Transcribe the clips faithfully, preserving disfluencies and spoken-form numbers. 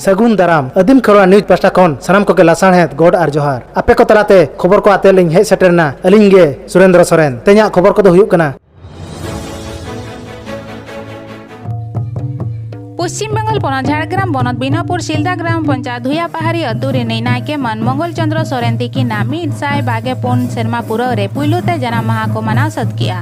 ᱥᱟᱹᱜᱩᱱ ᱫᱟᱨᱟᱢ᱾ ᱟᱹᱫᱤᱢ ᱠᱷᱮᱨᱣᱟᱲ ᱱᱤᱭᱩᱡᱽ ᱯᱟᱦᱴᱟ ᱠᱷᱚᱱ ᱥᱟᱱᱟᱢ ᱠᱚᱜᱮ ᱞᱟᱥᱟᱲᱦᱮᱫ ᱜᱚᱰ ᱟᱨ ᱡᱚᱦᱟᱨ᱾ ᱟᱯᱮ ᱠᱚ ᱛᱟᱞᱟᱛᱮ ᱠᱷᱚᱵᱚᱨ ᱠᱚ ᱟᱛᱮ ᱞᱤᱧ ᱦᱮᱡ ᱥᱮᱴᱮᱨ ᱮᱱᱟ ᱟᱹᱞᱤᱧ ᱜᱮ ᱥᱩᱨᱮᱱᱫᱨᱚ ᱥᱚᱨᱮᱱ᱾ ᱛᱮᱦᱮᱧᱟᱜ ᱠᱷᱚᱵᱚᱨ ᱠᱚᱫᱚ ᱦᱩᱭᱩᱜ ᱠᱟᱱᱟ᱾ ᱯᱚᱥᱪᱤᱢ ᱵᱟᱝᱜᱟᱞ ᱯᱚᱱᱚᱛ ᱡᱷᱟᱲᱜᱨᱟᱢ ᱵᱚᱱᱚᱛ ᱵᱤᱱᱟᱯᱩᱨ ᱥᱤᱞᱫᱟ ᱜᱨᱟᱢ ᱯᱚᱧᱪᱟᱭᱮᱛ ᱫᱷᱩᱭᱟ ᱯᱟᱦᱟᱲᱤ ᱟᱹᱛᱩ ᱨᱤᱱᱤᱡ ᱱᱟᱭᱠᱮ ᱢᱟᱱ ᱢᱚᱝᱜᱚᱞ ᱪᱚᱸᱫᱽᱨᱚ ᱥᱚᱨᱮᱱ ᱛᱤᱠᱤᱱᱟᱜ ᱢᱤᱫ ᱥᱟᱭ ᱵᱟᱜᱮ ᱯᱩᱱ ᱥᱮᱨᱢᱟ ᱯᱩᱨᱟᱹᱣ ᱨᱮ ᱯᱩᱭᱞᱩ ᱛᱮ ᱡᱟᱱᱟᱢ ᱢᱟᱦᱟ ᱠᱚ ᱢᱟᱱᱟᱣ ᱥᱟᱹᱛ ᱠᱮᱜᱼᱟ᱾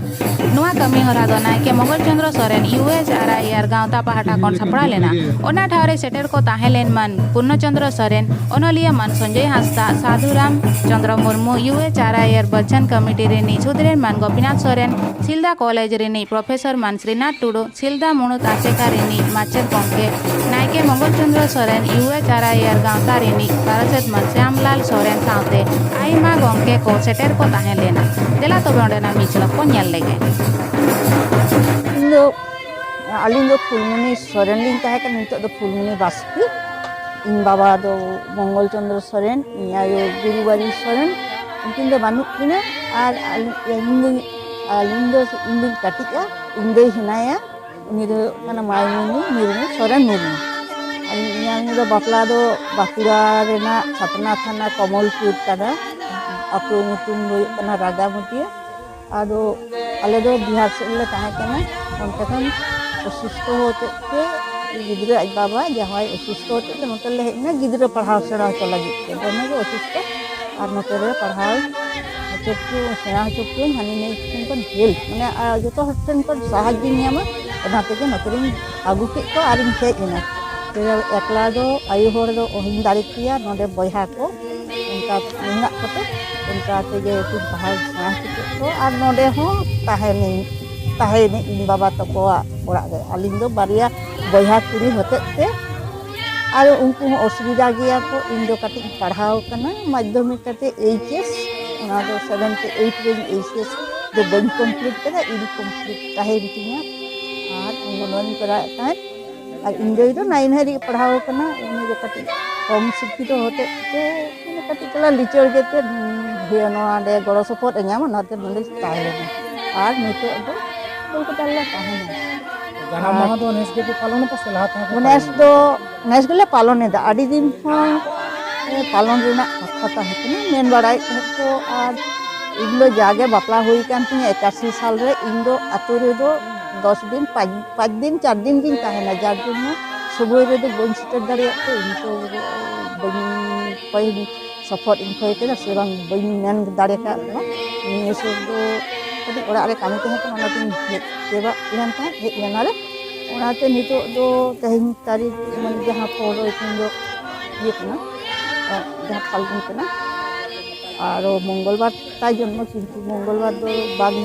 ᱱᱚᱣᱟ ᱠᱟᱹᱢᱤ ᱦᱚᱨᱟ ᱫᱚ ᱱᱟᱭᱠᱮ ᱢᱚᱝᱜᱚᱞ ᱪᱚᱸᱫᱽᱨᱚ ᱥᱚᱨᱮᱱ ᱤᱭᱩ ᱮᱪ ᱟᱨ ᱟᱭ ᱟᱨ ᱜᱟᱶᱛᱟ ᱯᱟᱦᱴᱟ ᱠᱷᱚᱱ ᱥᱟᱯᱲᱟᱣ ᱞᱮᱱᱟ᱾ ᱚᱱᱟ ᱴᱷᱟᱶ ᱨᱮ ᱥᱮᱴᱮᱨ ᱠᱚ ᱛᱟᱦᱮᱸ ᱞᱮᱱ ᱢᱟᱱ ᱯᱩᱨᱱᱚ ᱪᱚᱸᱫᱽᱨᱚ ᱥᱚᱨᱮᱱ, ᱚᱱᱚᱞᱤᱭᱟᱹ ᱢᱟᱱ ᱥᱚᱧᱡᱚᱭ ᱦᱟᱸᱥᱫᱟ, ᱥᱟᱫᱷᱩ ᱨᱟᱢ ᱪᱚᱸᱫᱽᱨᱚ ᱢᱩᱨᱢᱩ, ᱤᱭᱩ ᱮᱪ ᱟᱨ ᱟᱭ ᱟᱨ ᱵᱟᱪᱷᱚᱱ ᱠᱚᱢᱤᱴᱤ ᱨᱤᱱᱤᱡ ᱥᱩᱫᱷᱤᱨ ᱢᱟᱱ ᱜᱳᱯᱤᱱᱟᱛᱷ ᱥᱚᱨᱮᱱ, ᱥᱤᱞᱫᱟ ᱠᱚᱞᱮᱡᱽ ᱨᱤᱱᱤᱡ ᱯᱨᱚᱯᱷᱮᱥᱚᱨ ᱢᱟᱱ ᱥᱨᱤᱱᱟᱛᱷ ᱴᱩᱰᱩ, ᱥᱤᱞᱫᱟ ᱢᱩᱬᱩᱫ ᱟᱥᱮᱠᱟ ᱨᱤᱱᱤᱡ ᱢᱟᱪᱮᱛ ᱜᱚᱢᱠᱮ ᱱᱟᱭᱠᱮ ᱢᱚᱝᱜᱚᱞ ᱪᱚᱸᱫᱽᱨᱚ ᱥᱚᱨᱮᱱ, ᱤᱭᱩ ᱮᱪ ᱟᱨ ᱟᱭ ᱟᱨ ᱜᱟᱶᱛᱟ ᱨᱤᱱᱤᱡ ᱯᱟᱨᱥᱮᱛ ᱢᱟᱱ ᱥᱭᱟᱢᱞᱟᱞ ᱥᱚᱨᱮᱱ ᱥᱟᱶᱛᱮ ᱟᱭᱢᱟ ᱜᱚᱢᱠᱮ ᱠᱚ ᱥᱮᱴᱮᱨ ᱠᱚ ᱛᱟᱦᱮᱸ ᱞᱮᱱᱟ᱾ ᱫᱮᱞᱟ ᱛᱚᱵᱮ ᱚᱸᱰᱮᱱᱟᱜ ᱢᱤᱫ ᱡᱷᱞᱚᱠ ᱵᱚᱱ ᱧᱮᱞ ᱞᱮᱜᱮ᱾ ᱤᱧ ᱫᱚ, ᱟᱹᱞᱤᱧ ᱫᱚ ᱯᱷᱩᱞᱢᱩᱱᱤ ᱥᱚᱨᱮᱱ ᱞᱤᱧ ᱛᱟᱦᱮᱸ ᱠᱟᱱᱟ, ᱱᱤᱛᱚᱜ ᱫᱚ ᱯᱷᱩᱞᱢᱩᱱᱤ ᱵᱟᱥᱠᱮ᱾ ᱤᱧ ᱵᱟᱵᱟ ᱫᱚ ᱢᱚᱝᱜᱚᱞ ᱪᱚᱸᱫᱽᱨᱚ ᱥᱚᱨᱮᱱ, ᱤᱧ ᱟᱭᱳ ᱜᱩᱨᱩᱵᱟᱨᱤ ᱥᱚᱨᱮᱱ, ᱩᱱᱠᱤᱱ ᱫᱚ ᱵᱟᱹᱱᱩᱜ ᱠᱤᱱᱟ᱾ ᱟᱨ ᱟᱹᱞᱤᱧ, ᱤᱧ ᱫᱚ, ᱟᱹᱞᱤᱧ ᱫᱚ ᱤᱧ ᱫᱚᱧ ᱠᱟᱹᱴᱤᱡᱼᱟ, ᱤᱧ ᱫᱚᱭ ᱦᱮᱱᱟᱭᱟ, ᱩᱱᱤ ᱫᱚ ᱦᱩᱭᱩᱜ ᱠᱟᱱᱟ ᱢᱟᱭᱢᱩᱱᱤ ᱢᱩᱨᱢᱩ, ᱥᱚᱨᱮᱱ ᱢᱩᱨᱢᱩ᱾ ᱟᱨ ᱤᱧ ᱫᱚ ᱵᱟᱯᱞᱟ ᱫᱚ ᱵᱟᱸᱠᱩᱲᱟ ᱨᱮᱱᱟᱜ ᱪᱷᱟᱛᱱᱟ ᱛᱷᱟᱱᱟ ᱠᱚᱢᱚᱞᱯᱩᱨ ᱠᱟᱱᱟ, ᱟᱹᱛᱩ ᱧᱩᱛᱩᱢ ᱫᱚ ᱦᱩᱭᱩᱜ ᱠᱟᱱᱟ ᱨᱟᱜᱟᱢᱟᱹᱴᱤᱭᱟᱹ᱾ ᱟᱫᱚ ᱟᱞᱮ ᱫᱚ ᱵᱤᱦᱟᱨ ᱥᱮᱫ ᱞᱮ ᱛᱟᱦᱮᱸ ᱠᱟᱱᱟ᱾ ᱚᱱᱛᱮ ᱠᱷᱚᱱ ᱚᱥᱩᱥᱛᱷᱚ ᱦᱚᱛᱮᱡ ᱛᱮ, ᱜᱤᱫᱽᱨᱟᱹ ᱟᱡ ᱵᱟᱵᱟ ᱡᱟᱶᱟᱭ ᱚᱥᱩᱥᱛᱷᱚ ᱦᱚᱛᱮᱡ ᱛᱮ ᱱᱚᱛᱮ ᱞᱮ ᱦᱮᱡ ᱮᱱᱟ ᱜᱤᱫᱽᱨᱟᱹ ᱯᱟᱲᱦᱟᱣ ᱥᱮᱬᱟ ᱦᱚᱪᱚ ᱞᱟᱹᱜᱤᱫ ᱛᱮ᱾ ᱫᱚᱢᱮ ᱜᱮ ᱚᱥᱩᱥᱛᱷᱚ, ᱟᱨ ᱱᱚᱛᱮ ᱨᱮ ᱯᱟᱲᱦᱟᱣ ᱦᱚᱪᱚ ᱠᱚ, ᱥᱮᱬᱟ ᱦᱚᱪᱚ ᱠᱚᱣᱟᱹᱧ᱾ ᱦᱟᱹᱱᱤ ᱱᱟᱹᱭ ᱴᱷᱮᱱ ᱠᱷᱚᱱ ᱦᱮᱞᱯ, ᱢᱟᱱᱮ, ᱟᱨ ᱡᱚᱛᱚ ᱦᱚᱲ ᱴᱷᱮᱱ ᱠᱷᱚᱱ ᱥᱟᱦᱟᱡᱽᱡᱚᱧ ᱧᱟᱢᱟ, ᱚᱱᱟ ᱛᱮᱜᱮ ᱱᱚᱛᱮ ᱨᱤᱧ ᱟᱹᱜᱩ ᱠᱮᱫ ᱠᱚᱣᱟ ᱟᱨᱤᱧ ᱦᱮᱡ ᱮᱱᱟ᱾ ᱮᱠᱞᱟ ᱫᱚ ᱟᱭᱳ ᱦᱚᱲ ᱫᱚ ᱚᱦᱚᱧ ᱫᱟᱲᱮ ᱠᱮᱭᱟ, ᱱᱚᱰᱮ ᱵᱚᱭᱦᱟ ᱠᱚ ᱚᱱᱠᱟ ᱢᱮᱱᱟᱜ ᱠᱚᱛᱮ, ᱚᱱᱠᱟ ᱛᱮᱜᱮ ᱠᱚ ᱯᱟᱲᱦᱟᱣ ᱥᱮᱬᱟ ᱦᱚᱪᱚ ᱠᱮᱫ ᱠᱚᱣᱟ᱾ ᱟᱨ ᱱᱚᱰᱮ ᱦᱚᱸ ᱛᱟᱦᱮᱱᱟᱹᱧ, ᱛᱟᱦᱮᱱᱟᱹᱧ ᱤᱧ ᱵᱟᱵᱟ ᱛᱟᱠᱚᱣᱟᱜ ᱚᱲᱟᱜ ᱨᱮ᱾ ᱟᱹᱞᱤᱧ ᱫᱚ ᱵᱟᱨᱭᱟ ᱵᱚᱭᱦᱟ ᱠᱩᱲᱤ ᱦᱚᱛᱮᱡ ᱛᱮ, ᱟᱨ ᱩᱱᱠᱩ ᱦᱚᱸ ᱚᱥᱩᱵᱤᱫᱷᱟ ᱜᱮᱭᱟ ᱠᱚ᱾ ᱤᱧ ᱫᱚ ᱠᱟᱹᱴᱤᱡ ᱤᱧ ᱯᱟᱲᱦᱟᱣ ᱠᱟᱱᱟ ᱢᱟᱫᱽᱫᱷᱚᱢᱤᱠ ᱠᱟᱛᱮ ᱮᱭᱤᱪ ᱮᱥ, ᱚᱱᱟ ᱫᱚ ᱥᱮᱵᱷᱮᱱ ᱛᱮ ᱮᱭᱤᱴ ᱨᱮᱧ ᱮᱭᱤᱪ ᱮᱥ ᱫᱚ ᱵᱟᱹᱧ ᱠᱚᱢᱯᱞᱤᱴ ᱠᱟᱫᱟ, ᱤᱱᱠᱚᱢᱯᱞᱤᱴ ᱛᱟᱦᱮᱸᱭᱮᱱ ᱛᱤᱧᱟ᱾ ᱟᱨ ᱚᱝᱜᱚᱱᱣᱟᱲᱤᱧ ᱠᱚᱨᱟᱣᱮᱫ ᱛᱟᱦᱮᱸᱫ᱾ ᱟᱨ ᱤᱧ ᱫᱟᱹᱭ ᱫᱚ ᱱᱟᱭᱤᱱ ᱦᱟᱹᱨᱤᱡ ᱯᱟᱲᱦᱟᱣ ᱠᱟᱱᱟ, ᱩᱱᱤ ᱫᱚ ᱠᱟᱹᱴᱤᱡ ᱠᱚᱢ ᱥᱤᱠᱠᱷᱤᱛᱚ ᱦᱚᱛᱮᱡ ᱛᱮ, ᱢᱟᱱᱮ, ᱠᱟᱹᱴᱤᱡ ᱛᱟᱞᱟ ᱞᱤᱪᱟᱹᱲ ᱜᱮᱛᱮ, ᱱᱚᱣᱟ ᱚᱸᱰᱮ ᱜᱚᱲᱚ ᱥᱚᱯᱚᱦᱚᱫ ᱮ ᱧᱟᱢᱟ, ᱚᱱᱟᱛᱮ ᱱᱚᱸᱰᱮ ᱛᱟᱦᱮᱸ ᱞᱮᱱᱟ᱾ ᱟᱨ ᱱᱤᱛᱚᱜ ᱫᱚ ᱠᱳᱞᱠᱟᱛᱟ ᱨᱮᱞᱮ ᱛᱟᱦᱮᱱᱟ᱾ ᱡᱟᱱᱟᱢ ᱢᱟᱦᱟ ᱫᱚ ᱱᱮᱥ ᱜᱮᱯᱮ ᱯᱟᱞᱚᱱ ᱮᱫᱟ ᱥᱮ ᱞᱟᱦᱟ ᱛᱮᱦᱚᱸ ᱯᱮ ᱱᱮᱥ ᱯᱟᱞᱚᱱ ᱫᱚ ᱮᱫᱟ? ᱱᱮᱥ ᱜᱮᱞᱮ ᱯᱟᱞᱚᱱ ᱮᱫᱟ᱾ ᱟᱹᱰᱤ ᱫᱤᱱ ᱠᱷᱚᱱ ᱮ, ᱯᱟᱞᱚᱱ ᱨᱮᱱᱟᱜ ᱠᱟᱛᱷᱟ ᱛᱟᱦᱮᱸ ᱠᱟᱱᱟ, ᱢᱮᱱ ᱵᱟᱲᱟᱭᱮᱫ ᱛᱟᱦᱮᱸᱫ ᱠᱚ᱾ ᱟᱨ ᱤᱧ ᱫᱚ ᱡᱟᱜᱮ ᱵᱟᱯᱞᱟ ᱦᱩᱭ ᱠᱟᱱ ᱛᱤᱧᱟᱹ ᱮᱠᱟᱥᱤ ᱥᱟᱞ ᱨᱮ, ᱤᱧ ᱫᱚ ᱟᱛᱳ ᱨᱮᱫᱚ ᱫᱚᱥ ᱫᱤᱱ, ᱯᱟᱸᱪ, ᱯᱟᱸᱪ ᱫᱤᱱ, ᱪᱟᱨ ᱫᱤᱱ ᱜᱤᱧ ᱛᱟᱦᱮᱱᱟ, ᱡᱟᱨ ᱡᱚᱱᱱᱚ ᱥᱚᱢᱚᱭ ᱨᱮᱫᱚ ᱵᱟᱹᱧ ᱥᱮᱴᱮᱨ ᱫᱟᱲᱮᱭᱟᱜ ᱛᱮ ᱤᱧ ᱫᱚ ᱵᱟᱹᱧ ᱚᱠᱚᱭ ᱥᱟᱯᱳᱨᱴ ᱤᱧ ᱠᱷᱚᱭ ᱠᱮᱫᱟ ᱥᱮ ᱵᱟᱝ, ᱵᱟᱹᱧ ᱢᱮᱱ ᱫᱟᱲᱮ ᱠᱟᱜ ᱠᱚᱣᱟ᱾ ᱱᱤᱭᱟᱹ ᱥᱩᱨ ᱫᱚ ᱠᱟᱹᱴᱤᱡ ᱚᱲᱟᱜ ᱨᱮ ᱠᱟᱹᱢᱤ ᱛᱟᱦᱮᱸ ᱠᱟᱱᱟ, ᱚᱱᱟᱛᱤᱧ ᱦᱮᱡ ᱪᱟᱵᱟᱜ ᱞᱮᱱ ᱛᱟᱦᱮᱸᱫ, ᱦᱮᱡ ᱞᱮᱱᱟᱞᱮ᱾ ᱚᱱᱟᱛᱮ ᱱᱤᱛᱚᱜ ᱫᱚ ᱛᱮᱦᱮᱧ ᱛᱟᱹᱨᱤᱠᱷ, ᱢᱟᱱᱮ, ᱡᱟᱦᱟᱸ ᱯᱚᱱᱨᱚ ᱛᱮᱦᱮᱧ ᱫᱚ ᱤᱭᱟᱹ ᱠᱟᱱᱟ, ᱡᱟᱦᱟᱸ ᱯᱷᱟᱞᱜᱩᱱ ᱠᱟᱱᱟ, ᱟᱨᱚ ᱢᱚᱝᱜᱚᱞ ᱵᱟᱨ ᱛᱟᱭ ᱡᱚᱱᱢᱚ, ᱠᱤᱱᱛᱩ ᱢᱚᱝᱜᱚᱞ ᱵᱟᱨ ᱫᱚ ᱵᱟᱝ,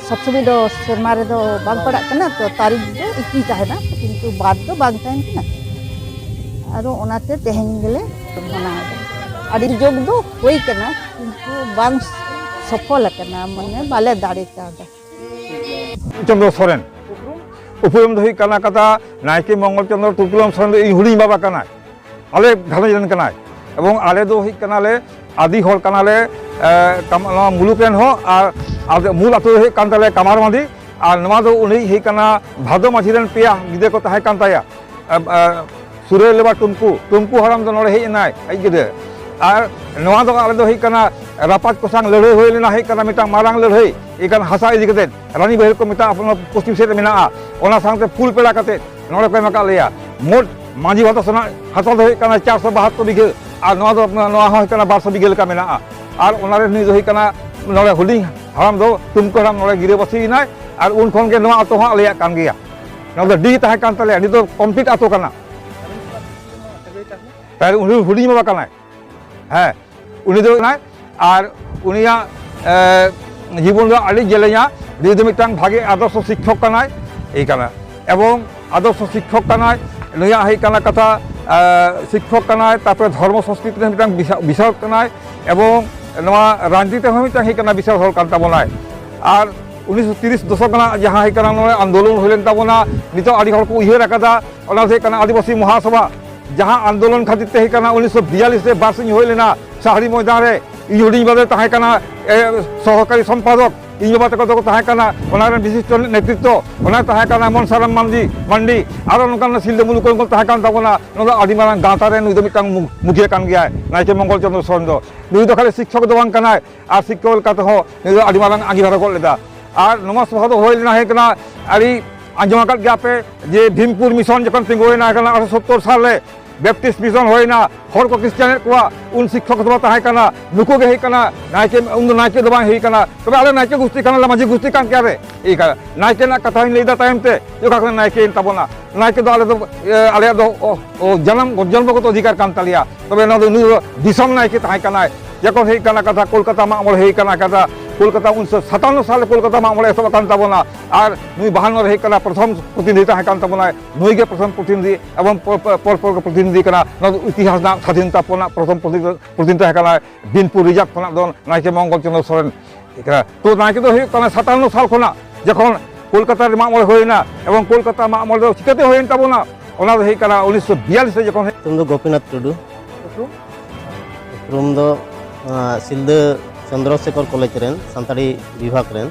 ᱥᱚᱵ ᱥᱚᱢᱚᱭ ᱫᱚ ᱥᱮᱨᱢᱟ ᱨᱮᱫᱚ ᱵᱟᱝ ᱯᱟᱲᱟᱜ ᱠᱟᱱᱟ, ᱛᱚ ᱛᱟᱹᱨᱤᱠᱷ ᱫᱚ ᱮᱠᱤ ᱛᱟᱦᱮᱱᱟ, ᱠᱤᱱᱛᱩ ᱵᱟᱨ ᱫᱚ ᱵᱟᱝ ᱛᱟᱦᱮᱱ ᱠᱟᱱᱟ᱾ ᱟᱫᱚ ᱚᱱᱟᱛᱮ ᱛᱮᱦᱮᱧ ᱜᱮᱞᱮ ᱢᱟᱱᱟᱣ ᱮᱫᱟ᱾ ᱟᱹᱰᱤ ᱡᱳᱜᱽ ᱫᱚ ᱦᱩᱭ ᱠᱟᱱᱟ, ᱠᱤᱱᱛᱩ ᱵᱟᱝ ᱥᱚᱯᱷᱚᱞ ᱟᱠᱟᱱᱟ, ᱢᱟᱱᱮ ᱵᱟᱞᱮ ᱫᱟᱲᱮ ᱠᱟᱣᱫᱟ᱾ ᱪᱚᱱᱫᱨᱚ ᱥᱚᱨᱮᱱ, ᱩᱯᱨᱩᱢ ᱫᱚ ᱦᱩᱭᱩᱜ ᱠᱟᱱᱟ ᱠᱟᱛᱷᱟ ᱱᱟᱭᱠᱮ ᱢᱚᱝᱜᱚᱞ ᱪᱚᱸᱫᱽᱨᱚ ᱛᱩᱞᱠᱩᱞᱟᱢ ᱥᱚᱨᱮᱱ ᱫᱚ ᱤᱧ ᱦᱩᱰᱤᱧ ᱵᱟᱵᱟ ᱠᱟᱱᱟᱭ᱾ ᱟᱞᱮ ᱜᱷᱟᱨᱚᱸᱡᱽ ᱨᱮᱱ ᱠᱟᱱᱟᱭ᱾ ᱮᱵᱚᱝ ᱟᱞᱮ ᱫᱚ ᱦᱩᱭᱩᱜ ᱠᱟᱱᱟᱞᱮ ᱟᱹᱫᱤ ᱦᱚᱲ ᱠᱟᱱᱟᱞᱮ, ᱮ, ᱠᱟᱢ-, ᱱᱚᱣᱟ ᱢᱩᱞᱩᱠ ᱨᱮᱱ ᱦᱚᱸ᱾ ᱟᱨ, ᱟᱨ ᱢᱩᱞ ᱟᱹᱛᱩ ᱫᱚ ᱦᱩᱭᱩᱜ ᱠᱟᱱ ᱛᱟᱞᱮᱭᱟ ᱠᱟᱢᱟᱨ ᱢᱟᱹᱫᱤ᱾ ᱟᱨ ᱱᱚᱣᱟ ᱫᱚ ᱩᱱᱤ ᱦᱩᱭᱩᱜ ᱠᱟᱱᱟ ᱵᱷᱟᱫᱚ ᱢᱟᱹᱡᱷᱤ ᱨᱮᱱ ᱯᱮᱭᱟ ᱜᱤᱫᱽᱨᱟᱹ ᱠᱚ ᱛᱟᱦᱮᱸ ᱠᱟᱱ ᱛᱟᱭᱟ᱾ ᱮ, ᱮ, ᱥᱩᱨᱟᱹᱭ ᱞᱮᱵᱟ ᱴᱩᱢᱠᱩ, ᱴᱩᱢᱠᱩ ᱦᱟᱲᱟᱢ ᱫᱚ ᱱᱚᱰᱮ ᱦᱮᱡ ᱮᱱᱟᱭ, ᱟᱡ ᱜᱤᱫᱽᱨᱟᱹ᱾ ᱟᱨ ᱱᱚᱣᱟ ᱫᱚ ᱟᱞᱮ ᱫᱚ ᱦᱩᱭᱩᱜ ᱠᱟᱱᱟ ᱨᱟᱯᱟᱡᱽ ᱠᱚ ᱥᱟᱝ ᱞᱟᱹᱲᱦᱟᱹᱭ ᱦᱩᱭ ᱞᱮᱱᱟ, ᱦᱩᱭᱩᱜ ᱠᱟᱱᱟ ᱢᱤᱫᱴᱟᱝ ᱢᱟᱨᱟᱝ ᱞᱟᱹᱲᱦᱟᱹᱭ, ᱮᱱᱠᱷᱟᱱ ᱦᱟᱥᱟ ᱤᱫᱤ ᱠᱟᱛᱮ᱾ ᱨᱟᱱᱤ ᱵᱟᱹᱦᱤᱨ ᱠᱚ ᱢᱮᱛᱟᱜᱼᱟ, ᱚᱱᱟ ᱯᱚᱥᱪᱤᱢ ᱥᱮᱫ ᱨᱮ ᱢᱮᱱᱟᱜᱼᱟ᱾ ᱚᱱᱟ ᱥᱟᱶᱛᱮ ᱯᱷᱩᱞ ᱯᱮᱲᱟ ᱠᱟᱛᱮ ᱱᱚᱰᱮ ᱠᱚ ᱮᱢ ᱟᱠᱟᱫ ᱞᱮᱭᱟ᱾ ᱢᱳᱴ ᱢᱟᱹᱡᱷᱤ ᱵᱷᱟᱫᱟ ᱥᱮᱱᱟᱜ ᱦᱟᱥᱟ ᱫᱚ ᱦᱩᱭᱩᱜ ᱠᱟᱱᱟ ᱪᱟᱨᱥᱚ ᱵᱟᱦᱟᱛᱛᱳᱨ ᱵᱤᱜᱷᱟᱹ, ᱟᱨ ᱱᱚᱣᱟ ᱫᱚ, ᱱᱚᱣᱟ ᱦᱚᱸ ᱦᱩᱭᱩᱜ ᱠᱟᱱᱟ ᱵᱟᱨᱥᱚ ᱵᱤᱜᱷᱟᱹ ᱞᱮᱠᱟ ᱢᱮᱱᱟᱜᱼᱟ᱾ ᱟᱨ ᱚᱱᱟᱨᱮ ᱱᱩᱭ ᱫᱚ ᱦᱩᱭᱩᱜ ᱠᱟᱱᱟ ᱱᱚᱰᱮ ᱦᱩᱰᱤᱧ ᱦᱟᱲᱟᱢ ᱫᱚ ᱴᱩᱢᱠᱩ ᱦᱟᱲᱟᱢ ᱱᱚᱰᱮ ᱜᱤᱨᱟᱹᱵᱟᱹᱥᱤ ᱮᱱᱟᱭ, ᱟᱨ ᱩᱱ ᱠᱷᱚᱱ ᱜᱮ ᱱᱚᱣᱟ ᱟᱛᱳ ᱦᱚᱸ ᱟᱞᱮᱭᱟᱜ ᱠᱟᱱ ᱜᱮᱭᱟ᱾ ᱱᱚᱣᱟ ᱫᱚ ᱰᱤ ᱛᱟᱦᱮᱸ ᱠᱟᱱ ᱛᱟᱞᱮᱭᱟ, ᱱᱤᱛ ᱫᱚ ᱠᱚᱢᱯᱞᱤᱴ ᱟᱛᱳ ᱠᱟᱱᱟ᱾ ᱛᱟᱦᱞᱮ ᱩᱱᱤ ᱦᱩᱰᱤᱧ ᱵᱟᱵᱟ ᱠᱟᱱᱟᱭ᱾ ᱦᱮᱸ, ᱩᱱᱤ ᱫᱚ ᱠᱟᱱᱟᱭ᱾ ᱟᱨ ᱩᱱᱤᱭᱟᱜ, ᱮ, ᱡᱤᱵᱚᱱ ᱫᱚ ᱟᱹᱰᱤ ᱡᱮᱞᱮᱧᱟ᱾ ᱩᱱᱤ ᱫᱚ ᱢᱤᱫᱴᱟᱝ ᱵᱷᱟᱜᱮ ᱟᱫᱚᱨᱥᱚ ᱥᱤᱠᱠᱷᱚᱠ ᱠᱟᱱᱟᱭ, ᱮᱭ ᱠᱟᱱᱟ᱾ ᱮᱵᱚᱝ ᱟᱫᱚᱨᱥᱚ ᱥᱤᱠᱠᱷᱚᱠ ᱠᱟᱱᱟᱭ᱾ ᱱᱩᱭᱟᱜ ᱦᱩᱭᱩᱜ ᱠᱟᱱᱟ ᱠᱟᱛᱷᱟ, ᱮ, ᱥᱤᱠᱠᱷᱚᱠ ᱠᱟᱱᱟᱭ, ᱛᱟᱨᱯᱚᱨᱮ ᱫᱷᱚᱨᱢᱚ ᱥᱚᱝᱥᱠᱨᱤᱛᱤ ᱨᱮ ᱢᱤᱫᱴᱟᱝ ᱵᱤᱥᱟ-, ᱵᱤᱥᱟᱨᱚᱫ ᱠᱟᱱᱟᱭ, ᱮᱵᱚᱝ ᱱᱚᱣᱟ ᱨᱟᱡᱽᱱᱤᱛᱤ ᱨᱮᱦᱚᱸ ᱢᱤᱫᱴᱟᱝ ᱦᱩᱭᱩᱜ ᱠᱟᱱᱟ ᱵᱤᱥᱟᱞ ᱦᱚᱲ ᱠᱟᱱ ᱛᱟᱵᱚᱱᱟᱭ᱾ ᱟᱨ ᱩᱱᱤᱥᱥᱚ ᱛᱤᱨᱤᱥ ᱫᱚᱥᱚᱠ ᱨᱮᱱᱟᱜ ᱡᱟᱦᱟᱸ ᱦᱩᱭᱩᱜ ᱠᱟᱱᱟ ᱱᱚᱰᱮ ᱟᱱᱫᱳᱞᱚᱱ ᱦᱩᱭ ᱞᱮᱱ ᱛᱟᱵᱚᱱᱟ, ᱱᱤᱛᱚᱜ ᱟᱹᱰᱤ ᱦᱚᱲ ᱠᱚ ᱩᱭᱦᱟᱹᱨ ᱟᱠᱟᱫᱟ, ᱚᱱᱟ ᱫᱚ ᱦᱩᱭᱩᱜ ᱠᱟᱱᱟ ᱟᱹᱫᱤᱵᱟᱹᱥᱤ ᱢᱚᱦᱟᱥᱚᱵᱷᱟ, ᱡᱟᱦᱟᱸ ᱟᱱᱫᱳᱞᱚᱱ ᱠᱷᱟᱹᱛᱤᱨ ᱛᱮ ᱦᱩᱭᱩᱜ ᱠᱟᱱᱟ ᱩᱱᱤᱥᱥᱚ ᱵᱤᱭᱟᱞᱞᱤᱥ ᱨᱮ ᱵᱟᱨ ᱥᱤᱧ ᱦᱩᱭ ᱞᱮᱱᱟ ᱥᱟᱦᱨᱤ ᱢᱚᱭᱫᱟᱱ ᱨᱮ᱾ ᱤᱧ ᱦᱩᱰᱤᱧ ᱵᱟᱵᱮ ᱛᱟᱦᱮᱸ ᱠᱟᱱᱟ, ᱮ, ᱥᱚᱦᱚᱠᱟᱨᱤ ᱥᱚᱢᱯᱟᱫᱚᱠ᱾ ᱤᱧ ᱵᱟᱵᱟ ᱛᱟᱠᱚ ᱫᱚᱠᱚ ᱛᱟᱦᱮᱸ ᱠᱟᱱᱟ ᱚᱱᱟ ᱨᱮᱱ ᱵᱤᱥᱤᱥᱴᱚ ᱱᱮᱛᱨᱤᱛᱛᱚ, ᱚᱱᱟ ᱛᱟᱦᱮᱸ ᱠᱟᱱᱟ ᱢᱚᱱᱥᱟᱨᱟᱢ ᱢᱟᱱᱰᱤ ᱢᱟᱱᱰᱤ, ᱟᱨᱚ ᱱᱚᱝᱠᱟᱱ ᱥᱤᱞᱫᱟᱹ ᱢᱩᱞᱩᱠ ᱠᱚ ᱛᱟᱦᱮᱸ ᱠᱟᱱ ᱛᱟᱵᱚᱱᱟ᱾ ᱱᱚᱣᱟ ᱫᱚ ᱟᱹᱰᱤ ᱢᱟᱨᱟᱝ ᱜᱟᱶᱛᱟ ᱨᱮ ᱱᱩᱭ ᱫᱚ ᱢᱤᱫᱴᱟᱝ ᱢᱩ- ᱢᱩᱠᱷᱤᱭᱟᱹ ᱠᱟᱱ ᱜᱮᱭᱟᱭ ᱱᱟᱭᱠᱮ ᱢᱚᱝᱜᱚᱞ ᱪᱚᱸᱫᱽᱨᱚ ᱥᱚᱨᱮᱱ ᱫᱚ᱾ ᱱᱩᱭ ᱫᱚ ᱠᱷᱟᱹᱞᱤ ᱥᱤᱠᱠᱷᱚᱠ ᱫᱚ ᱵᱟᱝ ᱠᱟᱱᱟᱭ, ᱟᱨ ᱥᱤᱠᱠᱷᱚᱠ ᱞᱮᱠᱟ ᱛᱮᱦᱚᱸ ᱱᱩᱭ ᱫᱚ ᱟᱹᱰᱤ ᱢᱟᱨᱟᱝ ᱟᱸᱜᱤᱵᱷᱟᱨ ᱜᱚᱫ ᱞᱮᱫᱟ᱾ ᱟᱨ ᱱᱚᱣᱟ ᱥᱚᱵᱷᱟ ᱫᱚ ᱦᱩᱭ ᱞᱮᱱᱟ, ᱦᱩᱭ ᱠᱟᱱᱟ, ᱟᱹᱰᱤ ᱟᱸᱡᱚᱢ ᱟᱠᱟᱫ ᱜᱮᱭᱟ ᱯᱮ ᱡᱮ ᱵᱷᱤᱢᱯᱩᱨ ᱢᱤᱥᱚᱱ ᱡᱚᱠᱷᱚᱱ ᱛᱤᱸᱜᱩᱭᱮᱱᱟ ᱠᱟᱱᱟ ᱟᱴᱷᱨᱚᱥᱚ ᱥᱚᱛᱛᱚᱨ ᱥᱟᱞ ᱨᱮ, ᱵᱮᱯᱴᱤᱥᱴ ᱢᱤᱥᱚᱱ ᱦᱩᱭᱱᱟ, ᱦᱚᱲ ᱠᱚ ᱠᱷᱨᱤᱥᱴᱟᱱᱮᱫ ᱠᱚᱣᱟ, ᱩᱱ ᱥᱤᱠᱠᱷᱚᱠ ᱥᱚᱵᱷᱟ ᱛᱟᱦᱮᱸ ᱠᱟᱱᱟ, ᱱᱩᱠᱩ ᱜᱮ ᱦᱩᱭᱩᱜ ᱠᱟᱱᱟ ᱱᱟᱭᱠᱮ, ᱩᱱ ᱫᱚ ᱱᱟᱭᱠᱮ ᱫᱚ ᱵᱟᱝ ᱦᱩᱭ ᱠᱟᱱᱟ, ᱛᱚᱵᱮ ᱟᱞᱮ ᱱᱟᱭᱠᱮ ᱜᱩᱥᱴᱤ ᱠᱟᱱᱟᱞᱮ, ᱢᱟᱹᱡᱷᱤ ᱜᱩᱥᱴᱤ ᱠᱟᱱ ᱜᱮᱭᱟᱞᱮ᱾ ᱤᱭᱟᱹ ᱠᱟᱱᱟ᱾ ᱱᱟᱭᱠᱮ ᱨᱮᱱᱟᱜ ᱠᱟᱛᱷᱟ ᱦᱚᱧ ᱞᱟᱹᱭᱫᱟ ᱛᱟᱭᱚᱢ ᱛᱮ, ᱚᱠᱟ ᱠᱷᱚᱱ ᱱᱟᱭᱠᱮᱭᱮᱱ ᱛᱟᱵᱚᱱᱟ? ᱱᱟᱭᱠᱮ ᱫᱚ ᱟᱞᱮ ᱫᱚ, ᱮ, ᱟᱞᱮᱭᱟᱜ ᱫᱚ, ᱚ, ᱚ, ᱡᱟᱱᱟᱢ ᱡᱚᱱᱢᱚᱜᱚᱛᱚ ᱚᱫᱷᱤᱠᱟᱨ ᱠᱟᱱ ᱛᱟᱞᱮᱭᱟ, ᱛᱚᱵᱮ ᱱᱚᱣᱟ ᱫᱚ ᱱᱩᱭ ᱫᱚ ᱫᱤᱥᱚᱢ ᱱᱟᱭᱠᱮ ᱛᱟᱦᱮᱸ ᱠᱟᱱᱟᱭ᱾ ᱡᱚᱠᱷᱚᱱ ᱦᱩᱭᱩᱜ ᱠᱟᱱᱟ ᱠᱟᱛᱷᱟ, ᱠᱳᱞᱠᱟᱛᱟ ᱢᱟᱜ ᱢᱚᱬᱮ ᱦᱩᱭ ᱠᱟᱱᱟ ᱠᱟᱛᱷᱟ, ᱠᱳᱞᱠᱟᱛᱟ ᱩᱱᱤᱥᱥᱚ ᱥᱟᱛᱟᱱᱱᱚ ᱥᱟᱞ ᱨᱮ ᱠᱳᱞᱠᱟᱛᱟ ᱢᱟᱜ ᱢᱚᱬᱮ ᱮᱛᱚᱦᱚᱵ ᱟᱠᱟᱱ ᱛᱟᱵᱚᱱᱟ, ᱟᱨ ᱱᱩᱭ ᱵᱟᱦᱟᱱᱱᱚ ᱨᱮ ᱦᱩᱭᱩᱜ ᱠᱟᱱᱟ ᱯᱨᱚᱛᱷᱚᱢ ᱯᱨᱚᱛᱤᱱᱤᱫᱷᱤ ᱛᱟᱦᱮᱸ ᱠᱟᱱ ᱛᱟᱵᱚᱱᱟᱭ, ᱱᱩᱭ ᱜᱮ ᱯᱨᱚᱛᱷᱚᱢ ᱯᱨᱚᱛᱤᱱᱤᱫᱷᱤ ᱮᱵᱚᱝ ᱯᱚᱨ, ᱯᱚᱨ, ᱯᱚᱨ ᱯᱨᱚᱛᱤᱱᱤᱫᱷᱤ ᱠᱟᱱᱟ᱾ ᱱᱚᱣᱟ ᱫᱚ ᱤᱛᱤᱦᱟᱥ ᱨᱮᱱᱟᱜ ᱥᱟᱫᱷᱤᱱᱚᱛᱟ ᱯᱚᱨ ᱨᱮᱱᱟᱜ ᱯᱨᱚᱛᱷᱚᱢ ᱯᱨᱚᱛᱤᱱᱤᱫᱷᱤ, ᱯᱨᱚᱛᱤᱱᱤᱫᱷᱤ ᱛᱟᱦᱮᱸ ᱠᱟᱱᱟᱭ ᱵᱤᱱᱯᱩᱨ ᱨᱤᱡᱟᱨᱵᱷ ᱠᱷᱚᱱᱟᱜ ᱫᱚ ᱱᱟᱭᱠᱮ ᱢᱚᱝᱜᱚᱞ ᱪᱚᱸᱫᱽᱨᱚ ᱥᱚᱨᱮᱱ ᱠᱟᱱᱟ᱾ ᱛᱚ ᱱᱟᱭᱠᱮ ᱫᱚ ᱦᱩᱭᱩᱜ ᱠᱟᱱᱟ ᱥᱟᱛᱟᱱᱱᱚ ᱥᱟᱞ ᱠᱷᱚᱱᱟᱜ ᱡᱚᱠᱷᱚᱱ ᱠᱳᱞᱠᱟᱛᱟ ᱨᱮ ᱢᱟᱜ ᱢᱚᱬᱮ ᱦᱩᱭᱱᱟ, ᱮᱵᱚᱝ ᱠᱳᱞᱠᱟᱛᱟ ᱢᱟᱜ ᱢᱚᱬᱮ ᱫᱚ ᱪᱤᱠᱟᱹᱛᱮ ᱦᱩᱭᱮᱱ ᱛᱟᱵᱚᱱᱟ? ᱚᱱᱟ ᱫᱚ ᱦᱩᱭᱩᱜ ᱠᱟᱱᱟ ᱩᱱᱤᱥᱥᱚ ᱵᱤᱭᱟᱞᱞᱤᱥ ᱨᱮ ᱡᱚᱠᱷᱚᱱ ᱧᱩᱛᱩᱢ ᱫᱚ ᱜᱳᱯᱤᱱᱟᱛᱷ ᱴᱩᱰᱩ᱾ ᱩᱯᱨᱩᱢ? ᱩᱯᱨᱩᱢ ᱫᱚ, ᱟᱸ, ᱥᱤᱞᱫᱟᱹ ᱪᱚᱱᱫᱨᱚᱥᱮᱠᱷᱚᱨ ᱠᱚᱞᱮᱡᱽ ᱨᱮᱱ ᱥᱟᱱᱛᱟᱲᱤ ᱵᱤᱵᱷᱟᱜᱽ ᱨᱮᱱ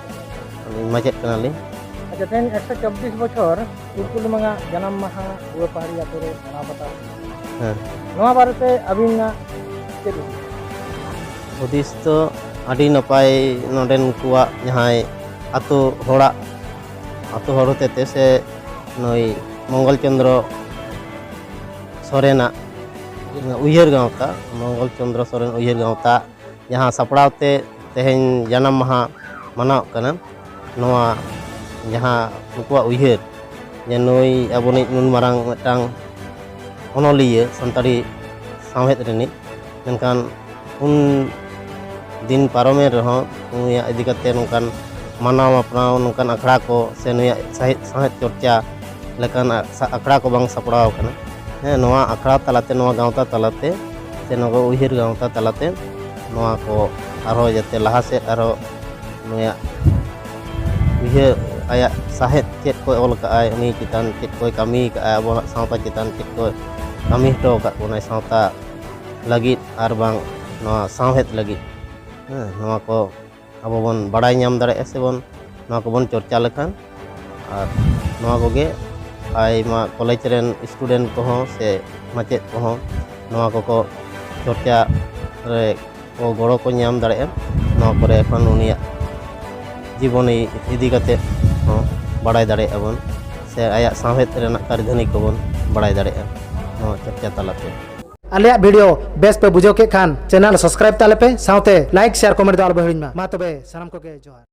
ᱢᱟᱪᱮᱫ ᱠᱟᱱᱟᱞᱤᱧ᱾ ᱟᱪᱪᱷᱟ, ᱛᱮᱦᱮᱧ ᱮᱠᱥᱚ ᱪᱚᱵᱵᱤᱥ ᱵᱚᱪᱷᱚᱨ ᱯᱷᱩᱞᱠᱩᱥᱢᱟ ᱨᱮᱱᱟᱜ ᱡᱟᱱᱟᱢ ᱢᱟᱦᱟ ᱜᱩᱣᱟᱹ ᱯᱟᱦᱟᱲᱤ ᱟᱛᱳ ᱨᱮ ᱢᱟᱱᱟᱣ ᱵᱟᱛᱟᱣ᱾ ᱦᱮᱸ᱾ ᱱᱚᱣᱟ ᱵᱟᱨᱮᱛᱮ ᱟᱹᱵᱤᱱᱟᱜ ᱪᱮᱫ ᱦᱩᱫᱤᱥ? ᱦᱩᱫᱤᱥ ᱫᱚ ᱟᱹᱰᱤ ᱱᱟᱯᱟᱭ, ᱱᱚᱰᱮᱱ ᱠᱚᱣᱟᱜ ᱡᱟᱦᱟᱸᱭ ᱟᱛᱳ ᱦᱚᱲᱟᱜ, ᱟᱛᱳ ᱦᱚᱲ ᱦᱚᱛᱮᱛᱮ ᱥᱮ ᱱᱩᱭ ᱢᱚᱝᱜᱚᱞ ᱪᱚᱸᱫᱽᱨᱚ ᱥᱚᱨᱮᱱᱟᱜ ᱩᱭᱦᱟᱹᱨ ᱜᱟᱶᱛᱟ, ᱢᱚᱝᱜᱚᱞ ᱪᱚᱸᱫᱽᱨᱚ ᱥᱚᱨᱮᱱ ᱩᱭᱦᱟᱹᱨ ᱜᱟᱶᱛᱟ ᱡᱟᱦᱟᱸ ᱥᱟᱯᱲᱟᱣ ᱛᱮ ᱛᱮᱦᱮᱧ ᱡᱟᱱᱟᱢ ᱢᱟᱦᱟ ᱢᱟᱱᱟᱣᱚᱜ ᱠᱟᱱᱟ, ᱱᱚᱣᱟ ᱡᱟᱦᱟᱸ ᱱᱩᱠᱩᱣᱟᱜ ᱩᱭᱦᱟᱹᱨ ᱡᱮ ᱱᱩᱭ ᱟᱵᱚᱱᱤᱡ ᱱᱩᱱ ᱢᱟᱨᱟᱝ ᱢᱤᱫᱴᱟᱝ ᱚᱱᱚᱞᱤᱭᱟᱹ, ᱥᱟᱱᱛᱟᱲᱤ ᱥᱟᱶᱦᱮᱫ ᱨᱤᱱᱤᱡ, ᱢᱮᱱᱠᱷᱟᱱ ᱩᱱ ᱫᱤᱱ ᱯᱟᱨᱚᱢᱮᱱ ᱨᱮᱦᱚᱸ ᱩᱱᱤᱭᱟᱜ ᱤᱫᱤ ᱠᱟᱛᱮ ᱱᱚᱝᱠᱟᱱ ᱢᱟᱱᱟᱣ ᱢᱟᱯᱱᱟᱣ, ᱱᱚᱝᱠᱟᱱ ᱟᱠᱷᱲᱟ ᱠᱚ ᱥᱮ ᱱᱩᱭᱟᱜ ᱥᱟᱦᱮᱫ, ᱥᱟᱶᱦᱮᱫ ᱪᱚᱨᱪᱟ ᱞᱮᱠᱟᱱ ᱟ-, ᱥᱟ-, ᱟᱠᱷᱲᱟ ᱠᱚ ᱵᱟᱝ ᱥᱟᱯᱲᱟᱣ ᱟᱠᱟᱱᱟ᱾ ᱦᱮᱸ, ᱱᱚᱣᱟ ᱟᱠᱷᱲᱟ ᱛᱟᱞᱟᱛᱮ, ᱱᱚᱣᱟ ᱜᱟᱶᱛᱟ ᱛᱟᱞᱟᱛᱮ ᱥᱮ ᱱᱚᱣᱟ ᱩᱭᱦᱟᱹᱨ ᱜᱟᱶᱛᱟ ᱛᱟᱞᱟᱛᱮ ᱱᱚᱣᱟ ᱠᱚ ᱟᱨᱦᱚᱸ ᱡᱟᱛᱮ ᱞᱟᱦᱟ ᱥᱮᱫ ᱟᱨᱦᱚᱸ ᱱᱩᱭᱟᱜ ᱩᱭᱦᱟᱹᱨ, ᱟᱭᱟᱜ ᱥᱟᱦᱮᱫ ᱪᱮᱫ ᱠᱚᱭ ᱚᱞ ᱠᱟᱜᱼᱟᱭ, ᱩᱱᱤ ᱪᱮᱛᱟᱱ ᱪᱮᱫ ᱠᱚᱭ ᱠᱟᱹᱢᱤ ᱠᱟᱜᱼᱟᱭ, ᱟᱵᱚᱣᱟᱜ ᱥᱟᱶᱛᱟ ᱪᱮᱛᱟᱱ ᱪᱮᱫ ᱠᱚᱭ ᱠᱟᱹᱢᱤ ᱦᱚᱴᱚ ᱟᱠᱟᱫ ᱵᱚᱱᱟᱭ ᱥᱟᱶᱛᱟ ᱞᱟᱹᱜᱤᱫ ᱟᱨ ᱵᱟᱝ ᱱᱚᱣᱟ ᱥᱟᱶᱦᱮᱫ ᱞᱟᱹᱜᱤᱫ᱾ ᱦᱮᱸ, ᱱᱚᱣᱟ ᱠᱚ ᱟᱵᱚ ᱵᱚᱱ ᱵᱟᱲᱟᱭ ᱧᱟᱢ ᱫᱟᱲᱮᱭᱟᱜᱼᱟ ᱥᱮ ᱵᱚᱱ ᱱᱚᱣᱟ ᱠᱚᱵᱚᱱ ᱪᱚᱨᱪᱟ ᱞᱮᱠᱷᱟᱱ᱾ ᱟᱨ ᱱᱚᱣᱟ ᱠᱚᱜᱮ ᱟᱭᱢᱟ ᱠᱚᱞᱮᱡᱽ ᱨᱮᱱ ᱥᱴᱩᱰᱮᱱᱴ ᱠᱚᱦᱚᱸ ᱥᱮ ᱢᱟᱪᱮᱫ ᱠᱚᱦᱚᱸ ᱱᱚᱣᱟ ᱠᱚᱠᱚ ᱪᱚᱨᱪᱟ ᱨᱮ ᱠᱚ ᱜᱚᱲᱚ ᱠᱚ ᱧᱟᱢ ᱫᱟᱲᱮᱭᱟᱜᱼᱟ᱾ ᱱᱚᱣᱟ ᱠᱚᱨᱮ ᱠᱷᱚᱱ ᱩᱱᱤᱭᱟᱜ ᱡᱤᱵᱚᱱᱤ ᱤᱫᱤ ᱠᱟᱛᱮ ᱦᱚᱸ ᱵᱟᱲᱟᱭ ᱫᱟᱲᱮᱭᱟᱜᱼᱟ ᱵᱚᱱ, ᱥᱮ ᱟᱭᱟᱜ ᱥᱟᱶᱦᱮᱫ ᱨᱮᱱᱟᱜ ᱠᱟᱹᱨᱫᱷᱟᱹᱱᱤ ᱠᱚᱵᱚᱱ ᱵᱟᱲᱟᱭ ᱫᱟᱲᱮᱭᱟᱜᱼᱟ ᱱᱚᱣᱟ ᱪᱚᱨᱪᱟ ᱛᱟᱞᱟᱛᱮ᱾ ᱟᱞᱮᱭᱟᱜ ᱵᱷᱤᱰᱤᱭᱳ ᱵᱮᱥ ᱯᱮ ᱵᱩᱡᱷᱟᱹᱣ ᱠᱮᱫ ᱠᱷᱟᱱ ᱪᱮᱱᱮᱞ ᱥᱟᱵᱥᱠᱨᱟᱭᱤᱵ ᱛᱟᱞᱮ ᱯᱮ, ᱥᱟᱶᱛᱮ ᱞᱟᱭᱤᱠ, ᱥᱮᱭᱟᱨ, ᱠᱚᱢᱮᱱᱴ ᱫᱚ ᱟᱞᱚ ᱯᱮ ᱦᱤᱲᱤᱧ ᱢᱟ᱾ ᱢᱟ ᱛᱚᱵᱮ ᱥᱟᱱᱟᱢ ᱠᱚᱜᱮ ᱡᱚᱦᱟᱨ᱾